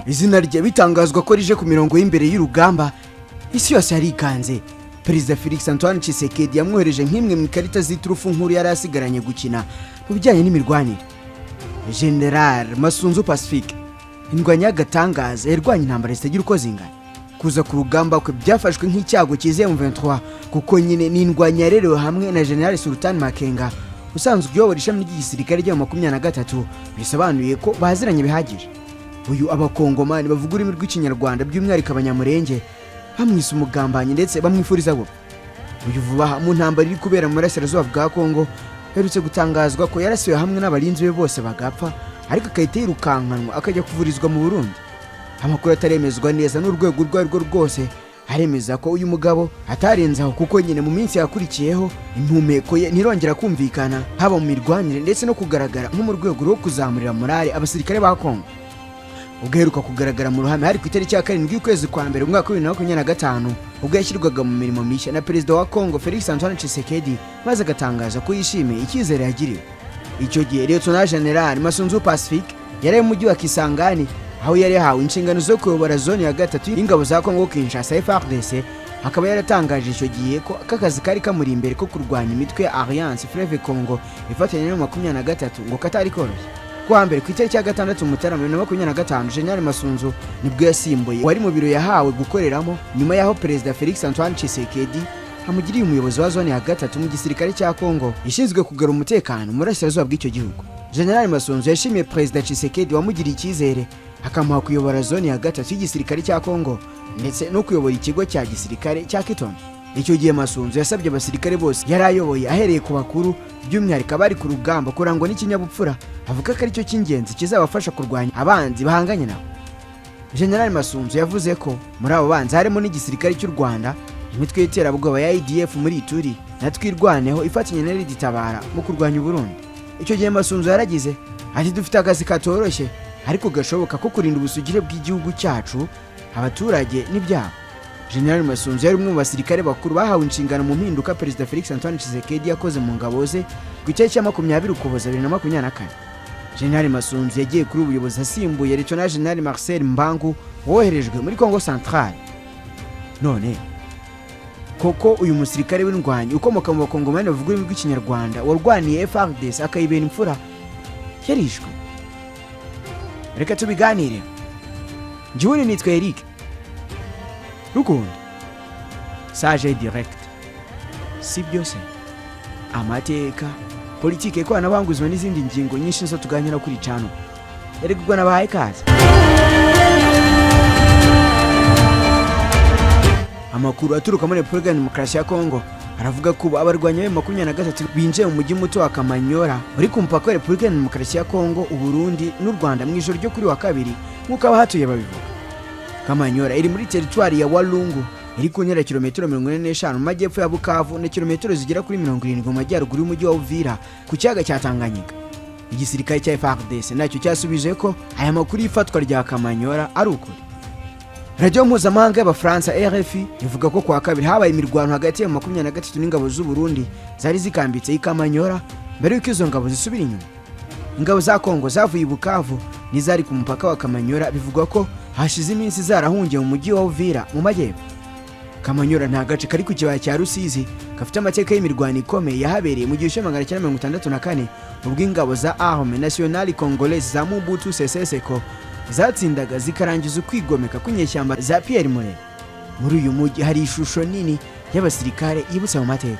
Izina rye bitangazwa ko rije ku mirongo y'imbere y'urugamba, isi yose yarikanze. Perezida Felix Antoine Tshisekedi yamwohereje nk'imwe mu ikarita z'iturufu nkuru yari asigaranye gukina mu bijyanye n'imirwanire. General Masunzu Pacifique, indwanyi y'agatangaza yarwanya intambara zitagira uko zingana, kuza ku rugamba kwe byafashwe nk'icyago cyizeye M23, kuko nyine ni indwanyi yarerewe hamwe na General Sultan Makenga usanzwe uyobora ishami ry'igisirikare rya 23, bisobanuye ko baziranye bihagije. Uyu Abakongomani bavuga ururimi rw'Ikinyarwanda, by'umwihariko Abanyamurenge, bamwise umugambanyi ndetse bamwifuriza gupfa. Uyu vuba aha mu ntambara iri kubera mu burasirazuba bwa Kongo herutse gutangazwa ko yarasiwe hamwe n'abarinzi be bose bagapfa, ariko agahita yirukankanwa akajya kuvurizwa mu Burundi. Amakuru ataremezwa neza n'urwego urwo ari rwo rwose aremeza ko uyu mugabo atarenze aho, kuko nyine mu minsi yakurikiyeho impumeko ye ntirongera kumvikana, haba mu mirwanire ndetse no kugaragara nko mu rwego rwo kuzamurira morale abasirikare ba Kongo. Ubwo aheruka kugaragara mu ruhame hari ku itariki ya 7 y'ukwezi kwa mbere umwaka wa 2025, ubwo yashyirwaga mu mirimo mishya na Perezida wa Kongo Felix Antoine Tshisekedi, maze agatangaza ko yishimiye icyizere yagiriwe. Icyo gihe Lieutenant General Masunzu Pacifique yari mu mujyi wa Kisangani, aho yari yahawe inshingano zo kuyobora zone ya gatatu y'ingabo za Kongo Kinshasa, FARDC. Akaba yaratangaje icyo gihe ko akazi kari kamuri imbere ko kurwanya imitwe ya Alliance Fleuve Congo ifatanya na 23 ngo katari koroshye. Kuwa mbere ku itariki ya 6 Mutarama 2025, General Masunzu nibwo yasimbuye wari mu biro yahawe gukoreramo nyuma y'aho Perezida Felix Antoine Tshisekedi amugiriye umuyobozi wa zone ya gatatu mu gisirikare cya Kongo ishinzwe kugarura umutekano mu burasirazuba bw'icyo gihugu. General Masunzu yashimiye Perezida Tshisekedi wamugiriye icyizere akamuha kuyobora zone ya gatatu y'igisirikare cya Kongo ndetse no kuyobora ikigo cya gisirikare cya Kitona. Icyo gihe Masunzu yasabye abasirikare bose yari ayoboye, ahereye ku bakuru, by'umwihariko abari ku rugamba, kurangwa n'ikinyabupfura, avuga ko aricyo cy'ingenzi kizabafasha kurwanya abanzi bahanganye nabo. General Masunzu yavuze ko muri abo banzi harimo n'igisirikare cy'u Rwanda, imitwe y'iterabwoba ya ADF muri Ituri na Twirwaneho ifatanya na Tabara mu kurwanya Uburundi. Icyo gihe Masunzu yaragize ati: "Dufite akazi katoroshye ariko gashoboka ko kurinda ubusugire bw'igihugu cyacu, abaturage n'ibyabo." General Masunzu yari umwe mu basirikare bakuru bahawe inshingano mu mpinduka Perezida Felix Antoine Tshisekedi yakoze mu ngabo ze ku itariki ya 20 Ukuboza 2024. General Masunzu yagiye kuri ubu buyobozi asimbuye Lieutenant General Marcel Mbangu woherejwe muri Congo Central. None koko uyu musirikare w'indwanyi ukomoka mu Bakongomani bavuga ururimi rw'Ikinyarwanda warwaniye FARDC akayibera imfura yarishwe? Reka tubiganire. Njyewe nitwa Eric Rukundo Sage Direct. Si byose, amateka, politike, ikoranabuhanga, ubuzima n'izindi ngingo nyinshi zo tuganira kuri channel. Erega ubwo nabahaye ikaze. Amakuru aturuka muri Repubulika ya Demokarasi ya Kongo aravuga ko ubu abarwanyi ba 23 binjiye mu mujyi muto wa Kamanyora uri ku mupaka wa Repubulika ya Demokarasi ya Kongo, Uburundi n'u Rwanda mu ijoro ryo kuri wa kabiri, nk'uko abahatuye babivuga. Kamanyora iri muri teritwari ya Walungu, iri ku ntera kilometero 45 mu majyepfo ya Bukavu na kilometero zigera kuri 70 mu majyaruguru y'umujyi wa Uvira ku kiyaga cya Tanganyika. Igisirikare cya FARDC nacyo cyasubije ko aya makuru y'ifatwa rya Kamanyora ari ukuri. Radiyo mpuzamahanga y'Abafaransa RFI ivuga ko kuwa kabiri habaye imirwano hagati ya 23 n'ingabo z'u Burundi zari zikambitse i Kamanyora mbere y'uko izo ngabo zisubira inyuma. Ingabo za Kongo zavuye i Bukavu n'izari ku mupaka wa Kamanyora bivugwa ko hashize iminsi zarahungiye mu mujyi wa Uvira mu majyepfo. Kamanyora nta gace kari ku kibaya cya Rusizi gafite amateka y'imirwano ikomeye yahabereye mu gihumbi kimwe 964, ubwo ingabo za Armée Nationale Congolaise za Mobutu Sese Seko zatsindaga zikarangiza ukwigomeka kw'inyeshyamba za Pierre Mulele. Muri uyu mujyi hari ishusho nini y'abasirikare yibutsa mu mateka.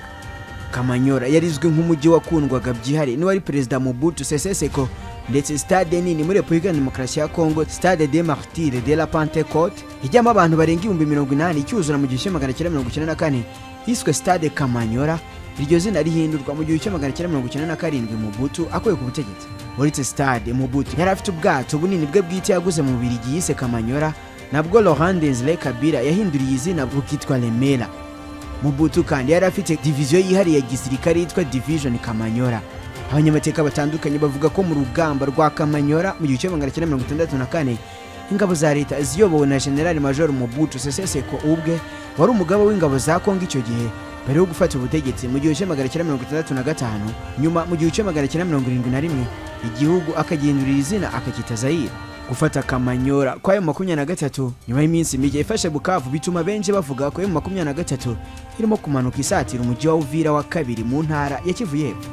Kamanyora yarizwe nk'umujyi wakundwaga byihariye n'uwari Perezida Mobutu Sese Seko, ndetse stade nini muri Repubulika ya Demokarasi ya Kongo, Stade des Martyrs de la Pentecôte, ijyamo abantu barenga 80,000, icyuzura mu 1994, yiswe Stade Kamanyora. Iryo zina rihindurwa mu 1997 Mobutu akuye ku butegetsi. Uretse stade, Mobutu yari afite ubwato bunini bwe bwite yaguze mu Bubiligi yise Kamanyora, nabwo Laurent Desire Kabila yahinduriye izina bukitwa Lemera. Mobutu kandi yari afite diviziyo yihariye ya gisirikare yitwa Division Kamanyora. Abanyamateka batandukanye bavuga ko mu rugamba rwa Kamanyora mu 1964, ingabo za leta ziyobowe na General Major Mobutu Sese Seko ubwe wari umugaba w'ingabo za Kongo icyo gihe mbere yo gufata ubutegetsi mu 1965, nyuma mu 1971 igihugu akagihindurira izina akacyita Zayire. Gufata Kamanyora kwa M23 nyuma y'iminsi mike ifashe Bukavu bituma benshi bavuga ko M23 irimo kumanuka isatira umujyi wa Uvira wa kabiri mu ntara ya Kivu y'Epfo.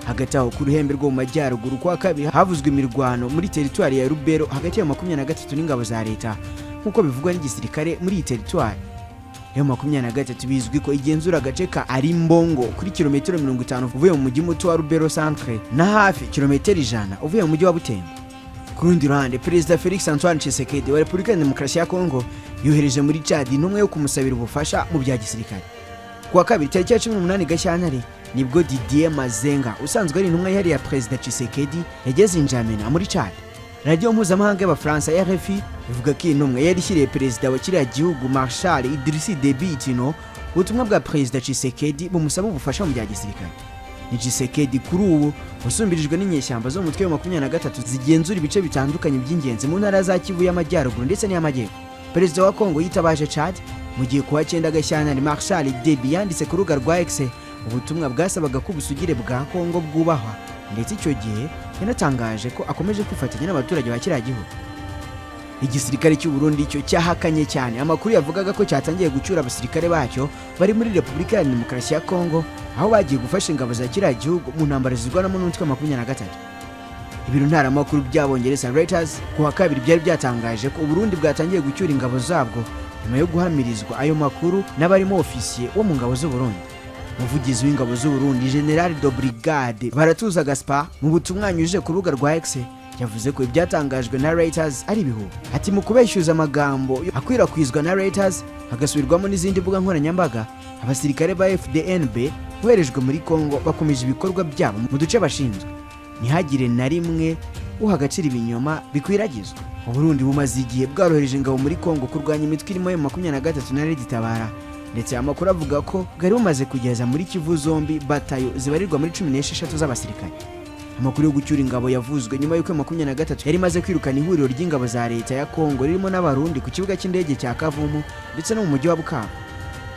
Hagati aho, ku ruhembe rwo mu majyaruguru, kwa kabiri havuzwe imirwano muri teritwari ya Rubero hagati ya 23 n'ingabo za leta, nk'uko bivugwa n'igisirikare muri iyi teritwari. M23 bizwi ko igenzura agace ka Arimbongo kuri kilometero 50 uvuye mu mujyi muto wa Rubero centre na hafi kilometero 100 uvuye mu mujyi wa Butembo. Ku rundi ruhande, Perezida Felix Antoine Tshisekedi wa Repubulika ya Demokarasi ya Kongo yohereje muri Chad intumwa yo kumusabira ubufasha mu bya gisirikare. Ku wa kabiri tariki ya 18 Gashyantare nibwo Didier Mazenga, usanzwe ari intumwa yihariye ya Perezida Tshisekedi, yageze i N'Djamena muri Chad. Radiyo mpuzamahanga y'Abafaransa RFI ivuga ko iyi ntumwa yari ishyiriye perezida wa kiriya gihugu, Marshal Idriss Deby Itno, ubutumwa bwa Perezida Tshisekedi bumusaba ubufasha mu bya gisirikare. Ni Tshisekedi kuri ubu wasumbirijwe n'inyeshyamba zo mu mutwe wa 23 zigenzura ibice bitandukanye by'ingenzi mu ntara za Kivu y'Amajyaruguru ndetse n'iy'Amajyepfo. Perezida wa Kongo yitabaje Chad mu gihe kuwa 9 Gashyantare Marshal Deby yanditse ku rubuga rwa X ubutumwa bwasabaga ko ubusugire bwa Kongo bwubahwa, ndetse icyo gihe yanatangaje ko akomeje kwifatanya n'abaturage ba kiriya gihugu. Igisirikare cy'u Burundi cyo cyahakanye cyane amakuru yavugaga ko cyatangiye gucyura abasirikare bacyo bari muri Repubulika ya Demokarasi ya Kongo, aho bagiye gufasha ingabo za kiriya gihugu mu ntambara zirwanamo n'umutwe wa 23. Ibiro ntaramakuru by'Abongereza Reuters ku wa kabiri byari byatangaje ko Uburundi bwatangiye gucyura ingabo zabwo nyuma yo guhamirizwa ayo makuru n'abarimo ofisiye wo mu ngabo z'Uburundi. Umuvugizi w'ingabo z'Uburundi, General de Brigade Baratuza Gaspard, mu butumwa yanyujije ku rubuga rwa X yavuze ko ibyatangajwe na Reuters ari ibihuha. Ati: "Mu kubeshyuza amagambo akwirakwizwa na Reuters hagasubirwamo n'izindi mbuga nkoranyambaga, abasirikare ba FDNB boherejwe muri Congo bakomeje ibikorwa byabo mu duce bashinzwe. Ntihagire na rimwe uha agaciro ibinyoma bikwiragizwa." Uburundi bumaze igihe bwarohereje ingabo muri Congo kurwanya imitwe irimo M23 na Red Tabara, ndetse amakuru avuga ko bwari bumaze kugeza muri Kivu zombi batayo zibarirwa muri 16 z'abasirikare. Amakuru yo gucyura ingabo yavuzwe nyuma y'uko 23 yari imaze kwirukana ihuriro ry'ingabo za leta ya Congo ririmo n'Abarundi ku kibuga cy'indege cya Kavumu ndetse no mu mujyi wa Bukavu.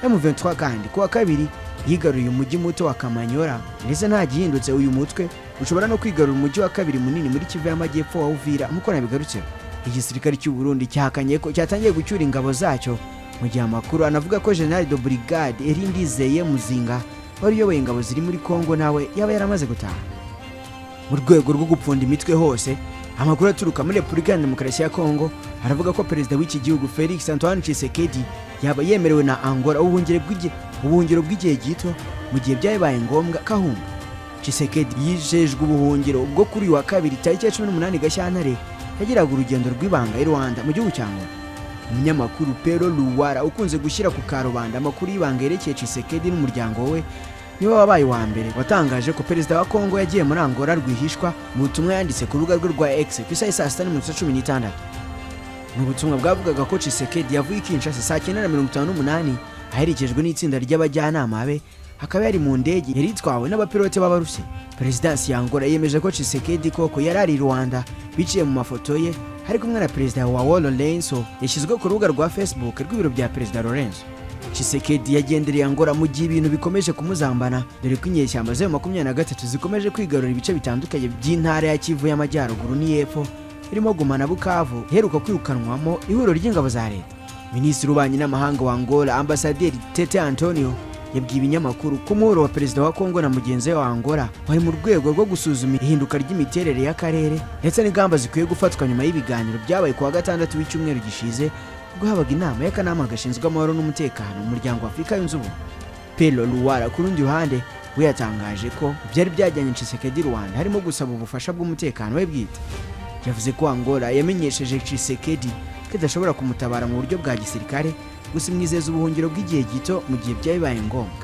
M23 kandi ku wa kabiri yigaruriye umujyi muto wa Kamanyora, ndetse nta gihindutse uyu mutwe ushobora no kwigarura umujyi wa kabiri munini muri Kivu y'Amajyepfo wa Uvira, nk'uko nabigarutseho. Igisirikare cy'u Burundi cyahakanye ko cyatangiye gucyura ingabo zacyo, mu gihe amakuru anavuga ko General de Brigade Erindizeye Muzinga wari uyoboye ingabo ziri muri Congo nawe yaba yaramaze gutaha. Mu rwego rwo gupfunda imitwe hose, amakuru aturuka muri Repubulika ya Demokarasi ya Kongo aravuga ko perezida w'iki gihugu, Felix Antoine Tshisekedi, yaba yemerewe na Angola ubuhungiro bw'igihe gito mu gihe byabaye ngombwa kahunga. Tshisekedi yijejwe ubuhungiro bwo kuri uyu wa kabiri tariki ya 18 Gashyantare yagiraga urugendo rw'ibanga i Luanda mu gihugu cya Angola. Umunyamakuru Pero Luwara, ukunze gushyira ku karubanda amakuru y'ibanga yerekeye Tshisekedi n'umuryango we, niwe wabaye uwa mbere watangaje ko perezida wa Kongo yagiye muri Angola rwihishwa mu butumwa yanditse ku rubuga rwe rwa X ku isaha saa 6:16. Ni ubutumwa bwavugaga ko Tshisekedi yavuye i Kinshasa saa 9:58 aherekejwe n'itsinda ry'abajyanama be, akaba yari mu ndege yari itwawe n'abapilote b'Abarusi. Perezidansi ya Angola yemeje ko Tshisekedi koko yari ari i Luanda biciye mu mafoto ye ari kumwe na Perezida João Lourenço yashyizwe ku rubuga rwa Facebook rw'ibiro bya Perezida Lourenço. Tshisekedi yagendereye Angola mu gihe ibintu bikomeje kumuzambana, dore ko inyeshyamba za 23 zikomeje kwigarurira ibice bitandukanye by'intara ya Kivu y'Amajyaruguru n'iy'Epfo, irimo Goma na Bukavu iheruka kwirukanwamo ihuriro ry'ingabo za leta. Minisitiri w'Ububanyi n'Amahanga wa Angola, Ambasaderi Tete Antonio, yabwiye ibinyamakuru ko umuhuro wa perezida wa Kongo na mugenzi we wa Angola wari mu rwego rwo gusuzuma ihinduka ry'imiterere y'akarere ndetse n'ingamba zikwiye gufatwa nyuma y'ibiganiro byabaye ku wa gatandatu w'icyumweru gishize, ubwo habaga inama y'akanama gashinzwe amahoro n'umutekano mu Muryango wa Afurika Yunze Ubumwe. Pero Luwara ku rundi ruhande we yatangaje ko byari byajyanye Tshisekedi Luanda harimo gusaba ubufasha bw'umutekano we bwite. Yavuze ko Angola yamenyesheje Tshisekedi ko idashobora kumutabara mu buryo bwa gisirikare, gusa imwizeza ubuhungiro bw'igihe gito mu gihe byabaye ngombwa.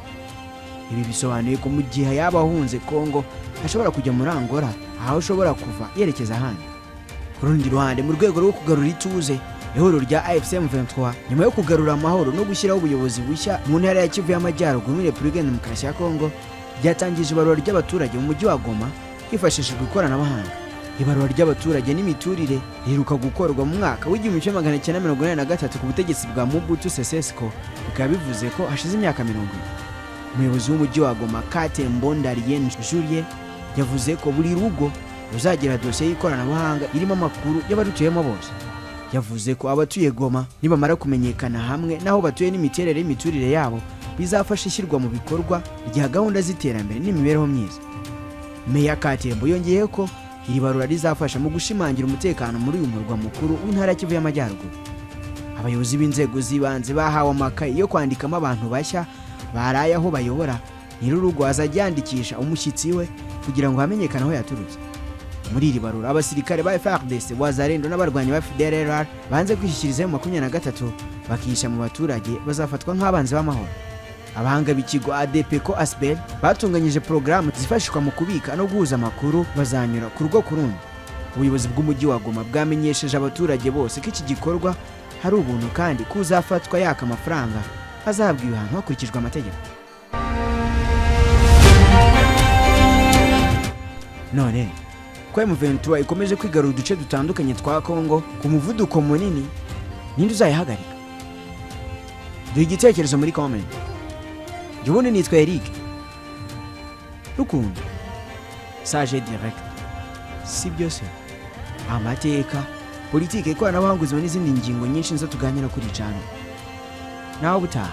Ibi bisobanuye ko mu gihe yaba ahunze Kongo ashobora kujya muri Angola, aho ashobora kuva yerekeza ahandi. Ku rundi ruhande, mu rwego rwo kugarura ituze, ihuriro rya AFC M23, nyuma yo kugarura amahoro no gushyiraho ubuyobozi bushya mu ntara ya Kivu y'Amajyaruguru muri Repubulika ya Demokarasi ya Kongo, ryatangije ibarura ry'abaturage mu mujyi wa Goma hifashishijwe ikoranabuhanga. Ibarura ry'abaturage n'imiturire riheruka gukorwa mu mwaka w'1983 ku butegetsi bwa Mobutu Sese Seko, bikaba bivuze ko hashize imyaka 40. Umuyobozi w'umujyi wa Goma, Kate Mbondarien Julien, yavuze ko buri rugo Ruzagira dosiye y'ikoranabuhanga irimo amakuru y'abarutuyemo bose. Yavuze ko abatuye Goma nibamara kumenyekana hamwe n'aho batuye n'imiterere y'imiturire yabo, bizafasha ishyirwa mu bikorwa rya gahunda z'iterambere n'imibereho myiza. Meya Katembo yongeyeho ko iri barura rizafasha mu gushimangira umutekano muri uyu murwa mukuru w'intara ya Kivu y'Amajyaruguru. Abayobozi b'inzego z'ibanze bahawe amakaye yo kwandikamo abantu bashya baraye aho bayobora. Nyir'urugo azajya yandikisha umushyitsi we kugira ngo hamenyekane aho yaturutse. Muri iri barura, abasirikare ba FARDC, Wazalendo n'abarwanyi ba FDLR banze kwishyikiriza M23 bakihisha mu baturage bazafatwa nk'abanzi b'amahoro. Abahanga b'ikigo ADPCO Asbl batunganyije porogaramu zifashishwa mu kubika no guhuza amakuru, bazanyura ku rugo ku rundi. Ubuyobozi bw'umujyi wa Goma bwamenyesheje abaturage bose ko iki gikorwa hari ubuntu, kandi ko uzafatwa yaka amafaranga azahabwa ibihano hakurikijwe amategeko. None ko M23 ikomeje kwigarura uduce dutandukanye twa Congo ku muvuduko munini, ninde uzayihagarika? Duha igitekerezo muri comment. Njye ubundi nitwa Eric Rukundo Sage Direct. Si byose, amateka, politike, ikoranabuhanga, ubuzima n'izindi ngingo nyinshi nizo tuganira kuri cano. Nawe ubutaha.